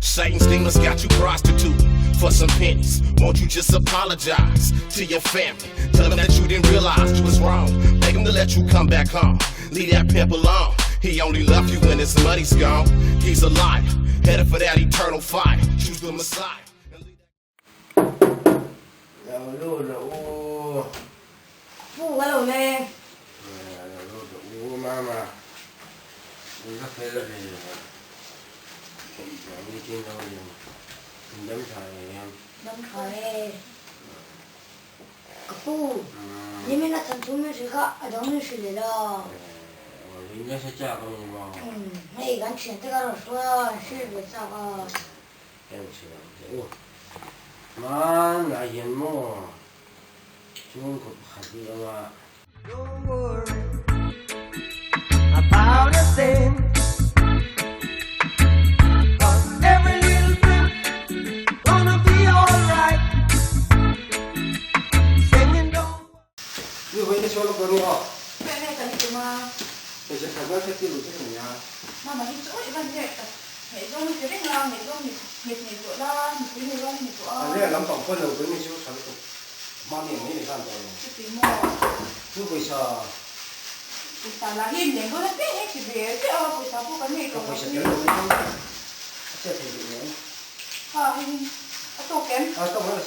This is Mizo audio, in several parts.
Satan's demons got you prostitute for some pennies. Won't you just apologize to your family? Tell them that you didn't realize you was wrong. Beg him to let you come back home. Leave that pimp alone. He only left you when his money's gone. He's a liar, headed for that eternal fire. Choose the Messiah. and leave that- Lo lut rawh u. Pu ka lo le. Lo lut rawh u mama. In va fel ve. Mahni tin lo in in dam tha em? Dam tha e. Ka pu, nimin a chan chu min hrilh kha a dang min hrilh leh la. Min nasa chak a ni maw? Hei kan thiante ka rawn hruai a, an hrilh ve chak a. Ka rawn hrilh ang che u. Hmanah hian maw chhungkaw pakhat hi a awm a. Don't worry about a thing Cause every little thing gonna be alright Singing don't Ni vawi te chuan ka ni aw. Nge nge kan tum a. Hei che khat ngai khat ti che kan nia. Mama hi chu i van nge tak ngaihzawng hi ti reng a, ngaihzawng ni nghet nei tawh la, nupui nei rual hi ni tawh a. An ria lampang pawn lo tui mi chu tha lutuk. Mahni ang mai mai khan tawh lo. Chuti maw? Chu pawisa. Pawisa lah hi nen dawn a piang hi ti ve chiah a, pawisa pawh kan nei tawh lo. Ka pawisa tel lo hi chuan a chet thei duh nen. Ha hei hi a tawk em? A tawk lo.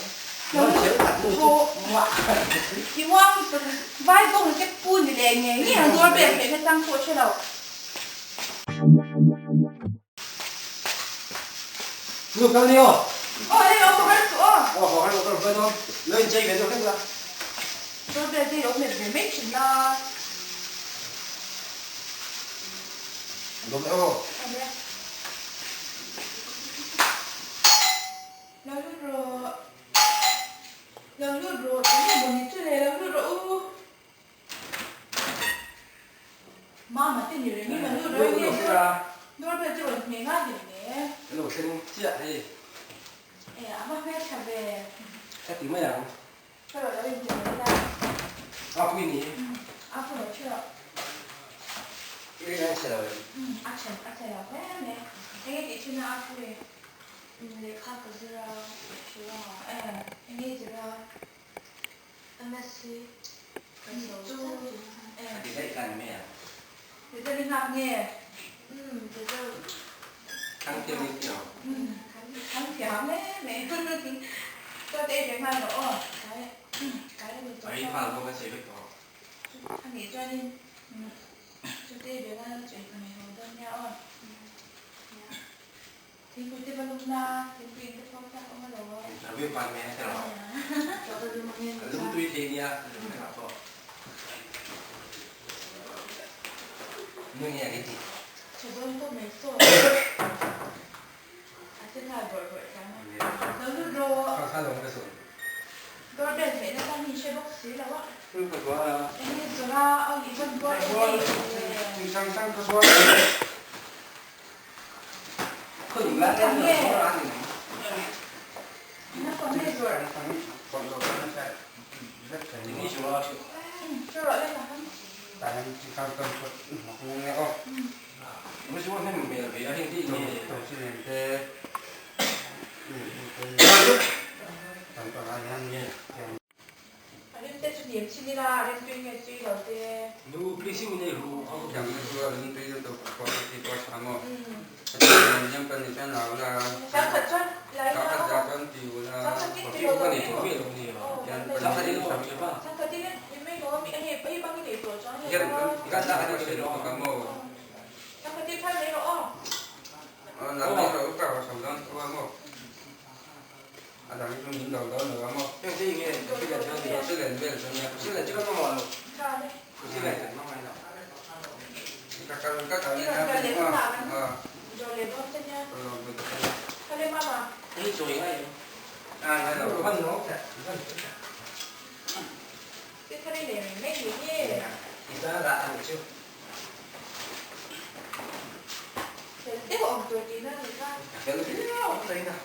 Lo tel khat nu chu muah. Ti muang vai bawng te pu ni leh ngei ngei ang dawr vel theih na chang pawh hre lo. Nu kal ni aw. Aw hei lo haw har suh aw. Aw haw har lo ka rawn hruai dawn. Lo inchei ve deuh hlek la. Dawr vel te hi lo hmet ve mai thin la. Dawm e aw. Awm e. Lo lut rawh. Lo lut rawh tih nge maw ni chu le lo lut rawh u. Mama te ni reng in a lut rawh nge dawr vel chu rawn hmeh ngai hle hle. Ka lo thleng chiah hei. E a va hmel tha ve. Ka ti mai ang. Ka rawn lo inti mai la. A pui ni. A pui lo theuh. I rin ang chhe lo em? A chhe a chhe lo hle mai. Enge tih thin a a pui? Lehkha ka zir a, Shillong ah. Enge i zir a? MSc kan zo chu A ti daih kan mai ang. Result i nghak nge? Umm result. Thang thiam in ti ang. Umm thang thiam hle mai. Chuan ei ve nghal rawh aw. Kai kai a ni tawh. Ei nghal bawk a che vek tawh. A nih chuanin chute ei ve nghal chu ei ka nei ho dawn nia aw. Thingpui te va lum la, thingpui in te phawk tak awm alawm. A vi pan mai a tiraw. A lum tui thei nia lum vekah pawh. Nu nge a ti? Tha dawn pawh mai saw. A che nghal bawrh bawrh tlang a. Lo lut rawh. Kha kha lawm ka zawn. Doorbell hmehna tan hi hre bawk si lo a. Eng ka zuar a? Eng nge zawrh a? Aw i vawn buai em em le. Thing sang sang ka zuar. A rim te chu hniam chin ila, a rim tui nge tui lo te. Nu please in nei ru. Thiam na chu a rim tui deuh deuh pawh a ti pawh a tha maw? A ti lian lian pan ni chuan lau la. Changkhat chuan lai la. Changkhat za chuan ti u la. Changkhat tin ti lo lo mi. Changkhat tin lo mi. Changkhat tin ni mai lo mi a hei pai bang i nei tawh chuang hei. Ka maw. Changkhat tin phal mai rawh aw. La mai rawh u ka sam dawn tho a maw. A dang chu min do dawn lo a maw? Heng te nge Khusi len chuan ni? Khusi len vel chuan nia. Khusi len chu kan mamawh lo. Khusi len kan mamawh lo. Ka kal ka kal leh na pawh a a. Hei chawi ngai em? A ngai lo. Hman lo. I zar ah ang chu. Fel viau mai na.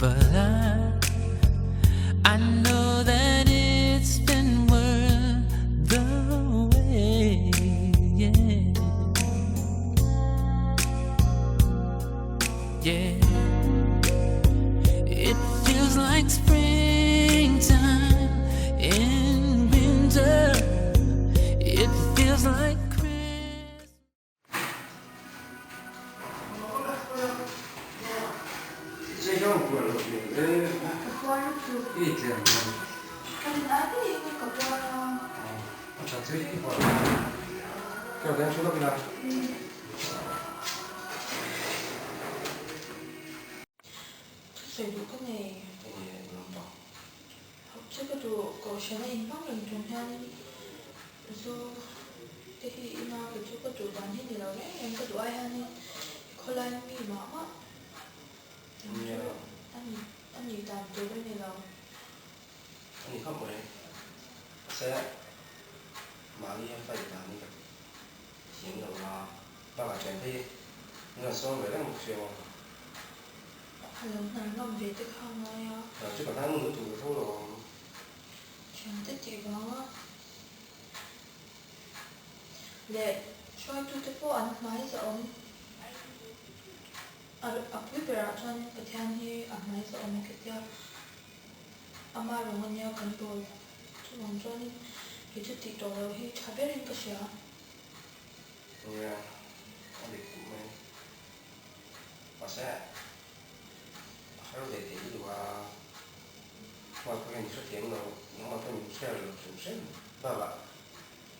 But I, I know that it's been worth the wait. Yeah. Yeah. It feels like springtime in winter. It feels like Christmas. Thusawi duh ka nei. Hauh che ka duh kohhran a inhmang reng chung hian zu te hi ina kei chu ka duh dan hi ni lo reng reng ka duh ai hianin khawlai mi mah mah ang chu a ni a nih dan tur a ni lo. A ni khawp mai. Mahse mahni hian fight dan hi ka thiam lo a, bakah thian phei min rawn sawm ve reng bawk sia maw. A lo hnar ngam ve te kha a ngai a. Hnar chu ka hnar ngun lutuk ve tho lo ang. Thiante tih vang a leh hruaitute pawh an hmai zahawm a pui berah chuanin Pathian hi a hmai zahawm ka tia ama rawng ania kan bawl chuvang chuanin kei chu tih tawh loh hi tha berin ka hria. Nia a dik khawp mai. Mahse a har ve thei lutuk a, hmai pawh hian i hrethiam lo, nangmah pawh min care lo hrim hrim bakah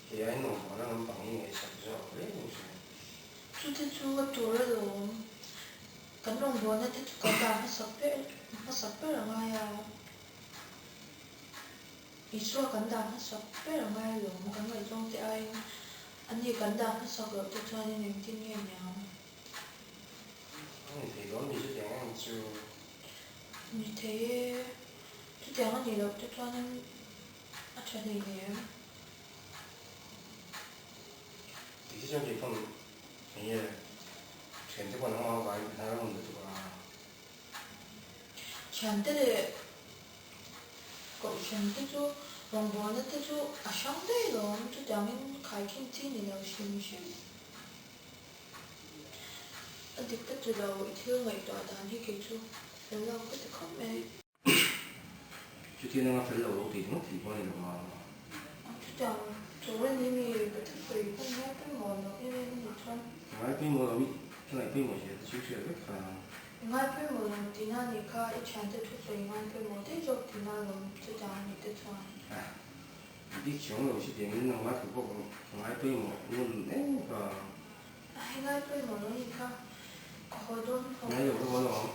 kei aiin rawngbawlna lampang hi ngaihsak zawk hle in hria. Chute chu a tur alawm, kan rawngbawlna te chu kan dah hmasak ber hmasak ber a ngai a, Isua kan dah hmasak ber a ngai alawm, kan ngaihzawng te aiin ani kan dah hmasak loh te chuanin engtin nge niang? A ni thei dawn mi chutiang em chu? Ni thei e, chutiang a nih loh te chuanin a tha hlei nem. Tih hi chuan kei pawn eng nge thiante pawh nangmah avangin ka hnar a ngun lutuk a. Thiante leh kohhran te chu rawngbawlna te chu a hrang daih lawm, chutiangin khaikhin chi ni lo hrim hrim. A dik ka ti lo, i thil ngaihtuah dan hi kei chu fel lo ka ti khawp mai. Chutia nanga fel lo lo tih ringawt thei pawh a ni lo a. Chutiang tur a ni mi ka thusawi hman ngai pawimawh loh em em a nih chuan. Ngai pawimawh lo mi ka ngaih pawimawh zia te chu hriat vek kha. Ngai pawimawh lo tihna a nih kha, i thiante thusawi ngai pawimawh daih zawk tihna alawm chutiang a nih te chuan. Bik chuang lo chutiang in nangmah thu pawh ka ngai pawimawh ngun em ka. Ai ngai pawimawh lo ni kha ka haw dawn haw. Ngai lo ka haw lo ang.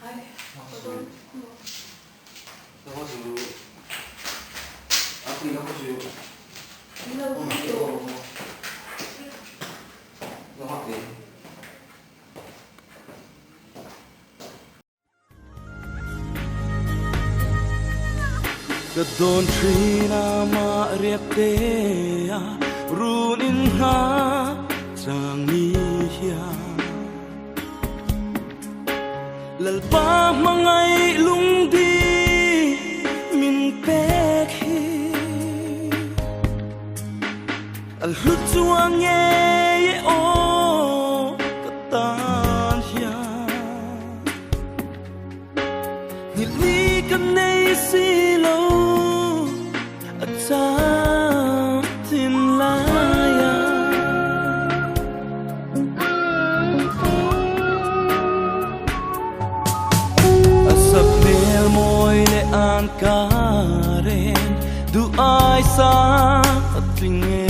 Ai ka haw dawn maw. Ka haw chu a pui lo ka chu. Min lo pui tawh. Ka hawk ve. Ka dawn thin a mah riak te a run in ngha chang ni hian Lalpa hmangaih lungdi min pek hi A hlu chuang ngei e aw ka tan hian Nghilh ka nei si lo a chang thin lai a. A sak hmel mawi leh an karen duh ai sa a tling e.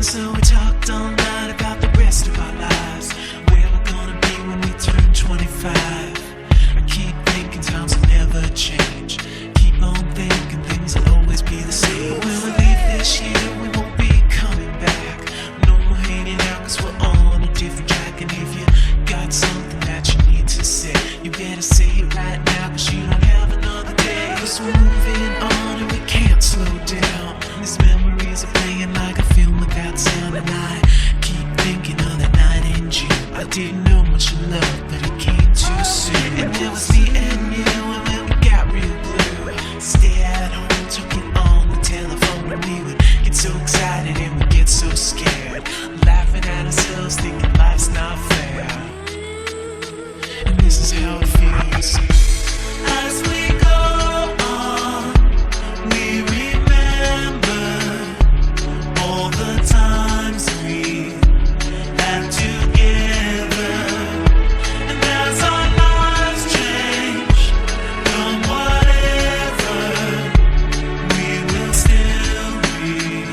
So we talked all night about the rest of our lives. Where we're gonna be when we turn 25. I keep thinking times will never change. Keep on thinking things will always be the same. When we leave this year, we won't be coming back. No more hanging out, cause we're on a different track. And if you got something that you need to say, you better say it right now, cause you don't have another day. Cause we're moving on and we can't slow down. These memories are playing like a film without sound. And I keep thinking of that night in June. I didn't know much of love, but it came too soon. And it was me and you, and when we got real blue, stay at home talking on the telephone. And we would get so excited and we'd get so scared, laughing at ourselves, thinking life's not fair. And this is how it feels. As we go on, we remember all the times we had together. And as our lives change, come whatever, we will still be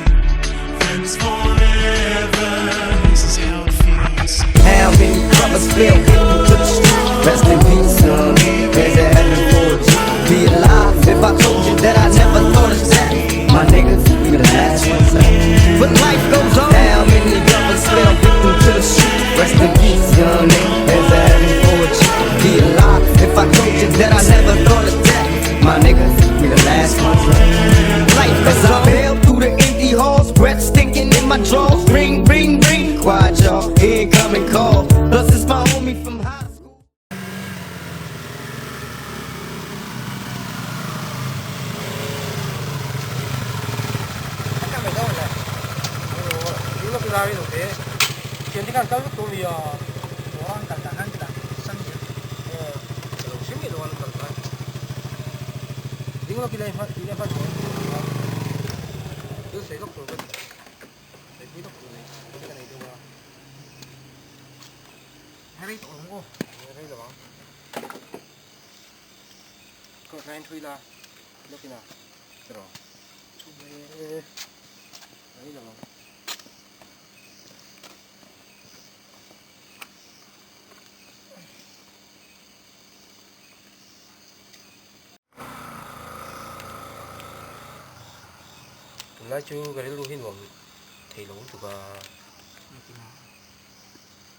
friends forever. This is how it feels. How many brothers fell victim to the street? Rest in peace, son. There's a heaven for a G. Be alive if I told you that I never thought of that. My niggas, we the last ones left. But life goes on. How many brothers fell victim to the street? Rest in peace, young nigga. There's a heaven for a G. Be alive if I told you that I never thought of that. My niggas, we the last ones left. Life goes on. I bail through the empty halls, breath stinking in my drawers. Ring, ring, ring. Quiet, y'all. Incoming call. Plus, it's my homie from high school. Tunlai chu ka rilru hi nuam thei lo tuk a,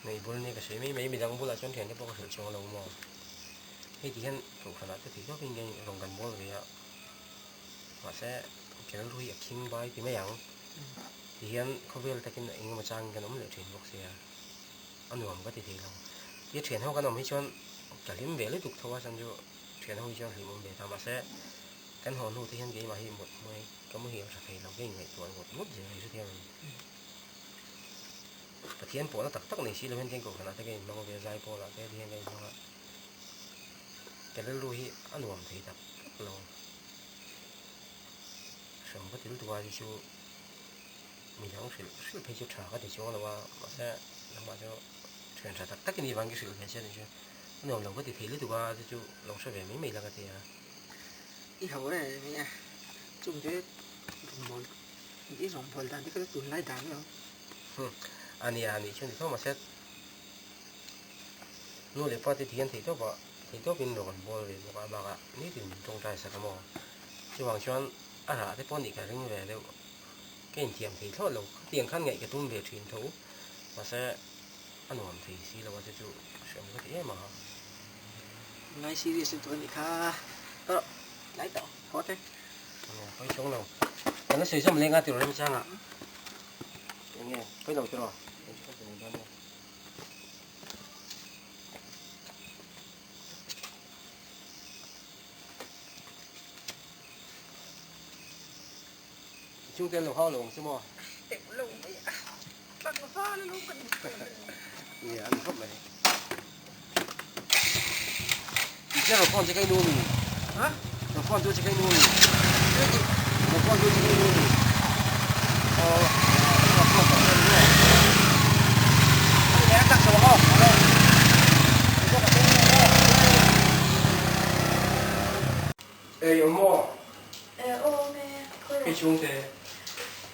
nei bul ni ka sawi mai mai midang bulah chuan thiante pawh ka hrilh chuang lo maw, hei ti hian kohhranah te tih tawpin nge rawn kan bawl ve a, mahse ka rilru hi a khing bai ti mai ang, ti hian khawvel takin eng emaw changin kan awm leh thin bawk sia, a nuam ka ti thei lo, tia thian ho kan awm hi chuan ka hlim ve lutuk tho a chuan chu thian ho hi chuan hlim awm ve ta mahse kan haw hnu te hian keimah hi mut hmuai. Ka muhil tha thei lo ka inngaihtuah ngawt ngawt zel a ni hrethiam em? Pathian pawhna tak tak nei si lo hian tiang kohhranah te ka inhmang ve a, Zaipawlah te hian ka inhmang a, ka rilru hi a nuam thei tak tak lo. Hram ka til tuk a hi chu midang hrilh hrilh phei chu tha ka ti chuang lo a, mahse nangmah chu thian tha tak tak i nih vang ka hrilh ve che a nih chu a nuam lo ka ti thei lutuk a, chu chu lo hre ve mai mai la ka ti a. I ho e nia chung te rawngbawl i rawngbawl dan te kha chu tunlai dan lo. A nia nih chu ni tho mahse nu leh pa te thian theih tawp ah theih tawp in rawn bawl ve bawk a bakah nitin min tawngtai sak a maw chuvang chuan a rah te pawh nih ka ring ve deuh ka inthiam thei thlawt lo khatiang khan ngaih ka tum ve thin tho mahse a nuam thei si lo a chu chu hriam ka ti em a. Ngai serious lutuk a nih kha tawh tlai tawh haw te. Pawi chhung lo. Kan la sawi zawm leng a tiraw remchang ah. Eng nge pawi lo tiraw. Chhungte an lo hau lo ang che maw? Teuh lo mai a, tlangval a lo kan ni tawh lo. Nia, a ni khawp mai. Ih rawh phone che kai nu mi? Ha? Rawh phone tu che kai nu mi? Rawh phone tu che kai nu mi? Aw, rawh phone tu che kai nu mi. Ani tak sa ho. Ei, awm maw? Eh, awm e, khawi Hei chhungte.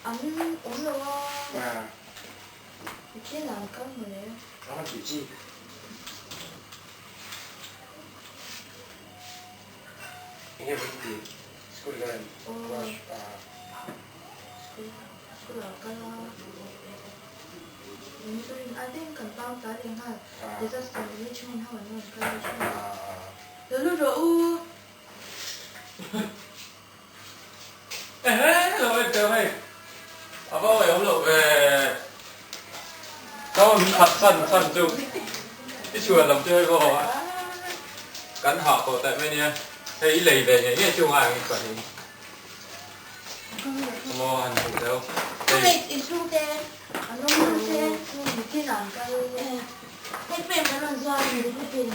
An awm lo a. Mithian ah an kal mawle. A tih chi. Enge vawi ti school ka rawn class a. School school ah kal a. Mizorin a ding kan pang ta leh nghal disaster management ho an rawn kal a thin. Lo lut rawh u. Ehe lo en teuh hei a va awih awm loh ve ka min khat san san chu i chhuan lam chu hei pawh kan hah tawh taih mai nia hei i lei ve ngei ngei chu ngai ang i chuan in maw han hmuh teuh hei inchhungte an awm lo se mitin an kal hei pem kan rawn zuar a ni mitin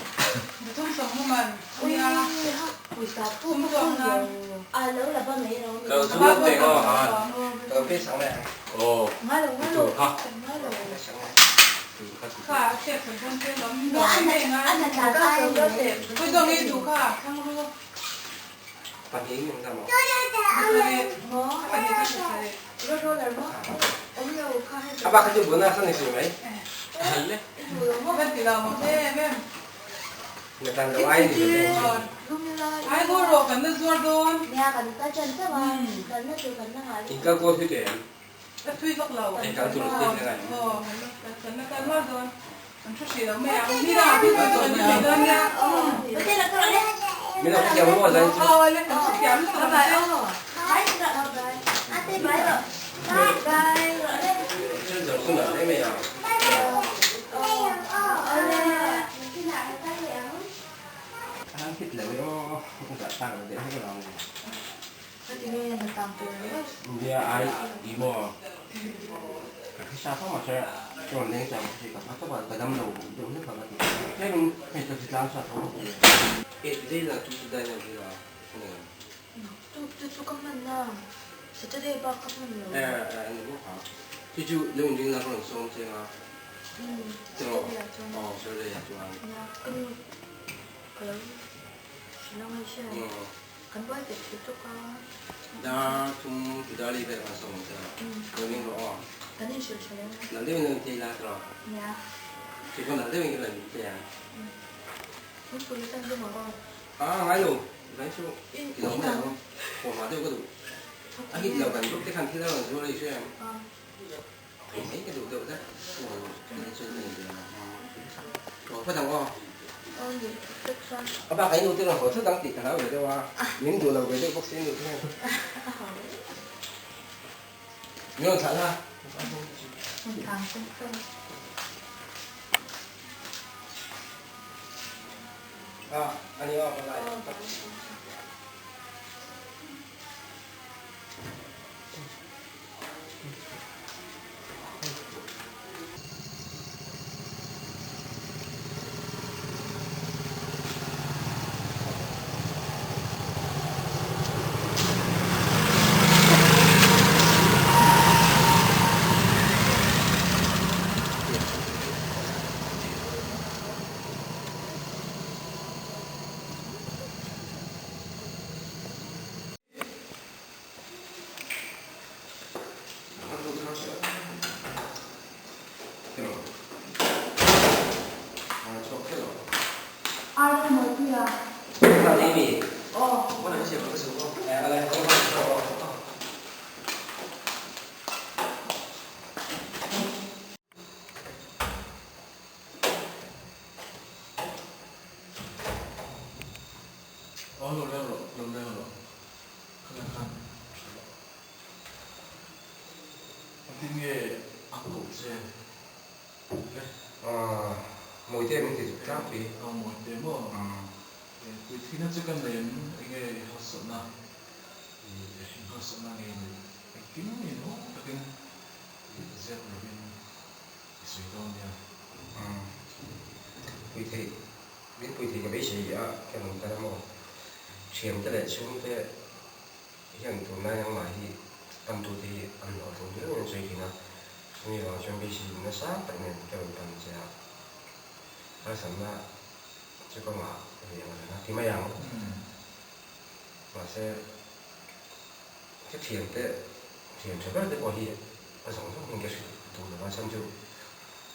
A zawng zawng hian ka hrilh duh lo a chhan chu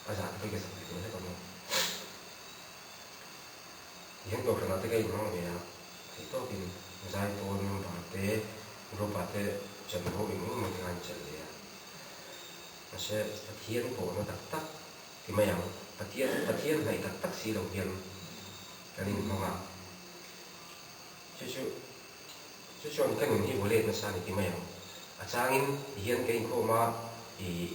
a zah te pawh hi ka zak ve tawh hlek ang aw. Tihian kohhranah te ka inhmang ve a, theih tawkin zai pawl member te group ah te chanvo eng eng emaw te kha an chelh ve a. Mahse Pathian pawhna tak tak ti mai ang, Pathian Pathian hnaih tak tak si lo hian kan inhmang a. Chu chu chu chuan ka nun hi vaw let nasa a ni ti mai ang. A changin tihian ka inkhawm a ih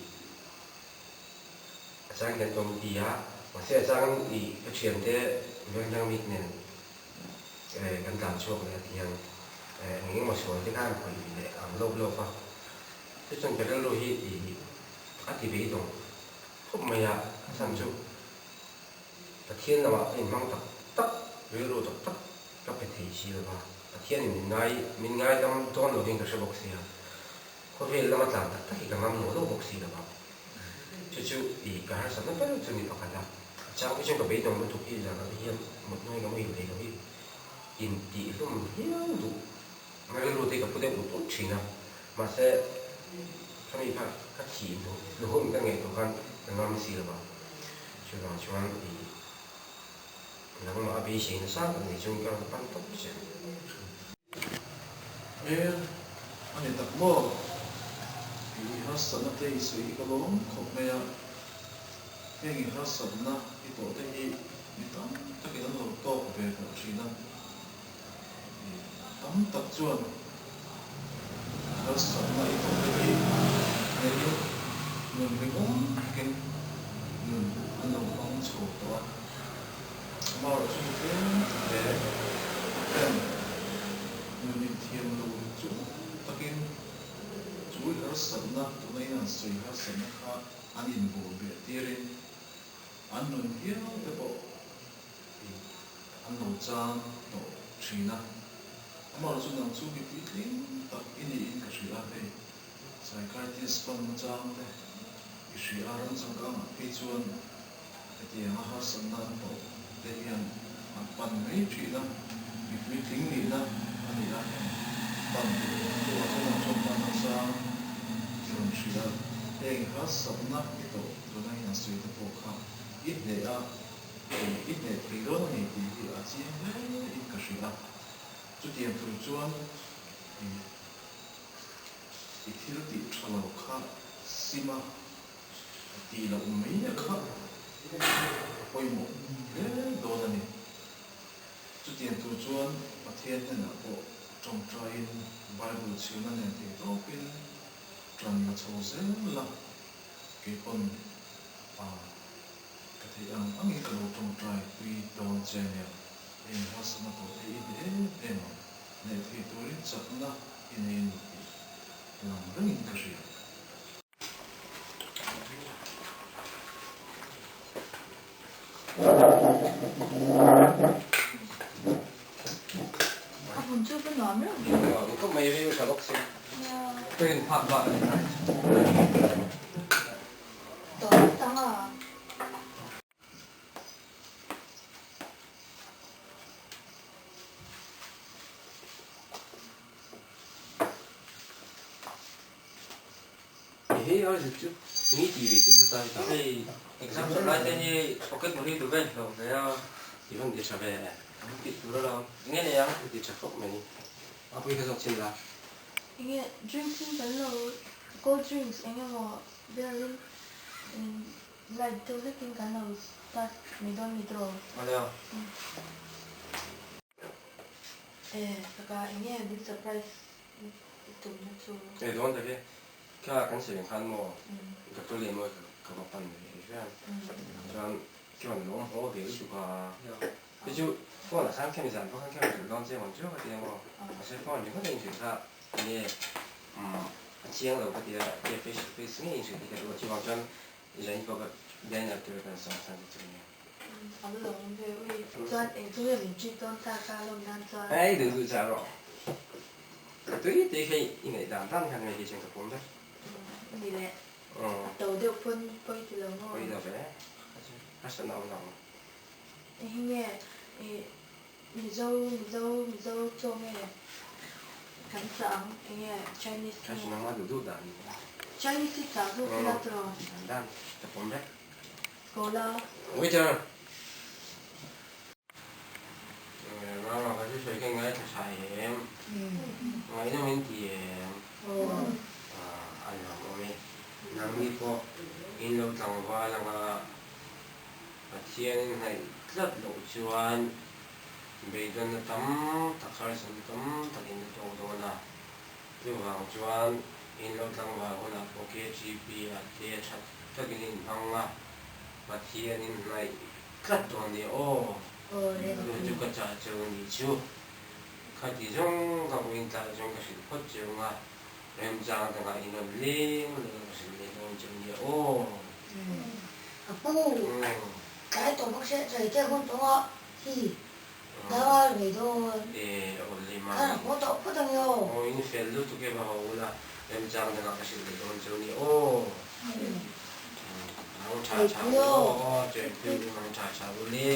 a changin kan committee a, mahse a changin ih ka thiante vengdang mite nen eh kan tlan chhuak leh a tihian eh eng eng emaw sual te khan khawih leh ang lawp lawp a. Chu chuan ka rilru hi ih a ti beidawng khawp mai a, a chhan chu Pathian lamah ka inhmang tak tak, rilru tak tak ka pe thei si lo va, Pathianin min ngai, min ngaidam dawn lovin ka hre bawk sia, khawvel lama tlan tak tak hi ka ngam lo lo bawk si lo va, chu chu i ka harsatna ber chu ni pakhat a, a chang phei chuan ka beidawng lutuk hi zanah te hian mut hnuai ka muhil thei lo hi intihhlum hial duh na rilru te hi ka pu deuh ut ut thin a, mahse khami kha ka thih hnu hun ka ngaihtuah khan ka ngam si lo va, chuvang chuan i. Nangmah a beisei nasa tak ni chung ka rawn pan tawp che. Hmel a ni tak maw? I harsatna te i sawi hi ka lawm khawp mai a, heng i harsatna i tawh te hi mi tam takin an lo tawk ve tawh thin a, i tam tak chuan harsatna i tawh te hi hnehin nun ringawm takin nun an lo hmang chho tawh a. Amaherawh chu mi tlem hle ten nun inthiam lo chung takin chu harsatna tuna in an sawi harsatna kha an inbawh beh tirin an nun hial te pawh an lo chang tawh thin a. Amaherawh chu nang chu mi puitling tak i niin ka hria a, hei psychiatrist pan nachang te i hria a, ram changkangah phei chuan Hetiang a harsatna an tawh te hian an pan mai thin a, mi puitling nihna a ni a, pan duhah chuan an chuan pan nachang i rawn hrilh a, heng harsatna i tawh tuna hian an sawi te pawh kha i hneh a, i hneh thei dawn a ni tih hi a chiang hle in ka hrilh a, chutiang tur chuan i thil tih tha lo kha sim a. A tih loh mai a kha a pawimawh hle dawn a ni. Chutiang tur chuan Pathian hnenah pawh tawngtaiin Bible chhiarna nen thei tawpin tan la chho zel la, kei pawn a ka theih ang angin ka lo tawngtai pui dawn che nia, heng harsatna tawh te i hne em em ang, hneh thei turin chakna i nei a ni tih lang rengin ka hria. A hmun chu ka nuam reuh ve. Nuam khawp mai rilru tha bawk si. Ka in phak bak a ni mai. Tawng tang a. Hei a zet chu ngi tih ve tih ta ta. Hei exam zawh lai te hi pocket money duh vel hlawh ve a. I van ti tha ve. An tih tur alawm. Enge nei ang? I ti tha khawp mai. A pui kha zawk chin la. Enge drinks in kan lo cold drinks eng emaw velin light deuh hlekin kan lo start mai dawn mi tawh. Awle aw. E taka enge min surprise tumna chu. E dawn tak e, kha kan sawi ang khan maw Doctor Lianmawi ka va pan ve hriat chuan chuan lawm haw ve lutuk a, chu chu phone ah khan khemi zan pawh khan khemi hrilh dawn che ang chu ka ti a maw, mahse phone ringawt a inhrilh kha enge a chiang lo ka ti a, tia face to face ngei inhrilh hi ka duh a, chuvang chuan zan hi pawh ka Daniel tur kan sawi chhan chu nia. A va lawm ve ui. Chuan eng chu nge min treat dawn ta ka lawm nan chuan. Ei duh duh chah rawh. Tui tui kha i ngaih dan dan khan ngaih hi chuan ka pawm vek. Ni leh. A to deuh pawn pawi ti lo maw? Pawi lo ve. Harsatna awm lo. Eng hi nge i Mizo Mizo Mizo chaw nge kan chah ang? Eng nge Chinese nge? Nangmah duh duh dan. Chinese hi chah zawk ila tiraw? Dan ka pawm vek. Kola. Waiter! Mama ka chu sawi kha ngaithla tha em? Ngaihnawm in ti em? A nuam awm e. Nangni pawh in lo tlangval anga Pathian in hnaih tlat loh chuan beidawnna tam tak harsatna tam tak in la tawk dawn a. Chuvang chuan in lo tlangval hunah pawh KGP ah te tha takin in hmang a, Pathian in hnaih tlat dawn nia aw. Chu chu ka chah cheu a nih chu. Khati zawng ka vawiin tlah zawng ka hrilh phawt cheu nga, remchang dangah in rawn leng leh ka hrilh leh dawn cheu nia aw. Ka pu, tlai tawh bawk se chei te hun tawh a hi dangah rei dawn. E, aw le ma. Khan a haw tawh phawt ang io. Aw in fel lutuk e va haw ula, remchang dangah ka hrilh leh dawn cheu nia aw. Mang tha tha u aw, chawi pui mang tha tha u le.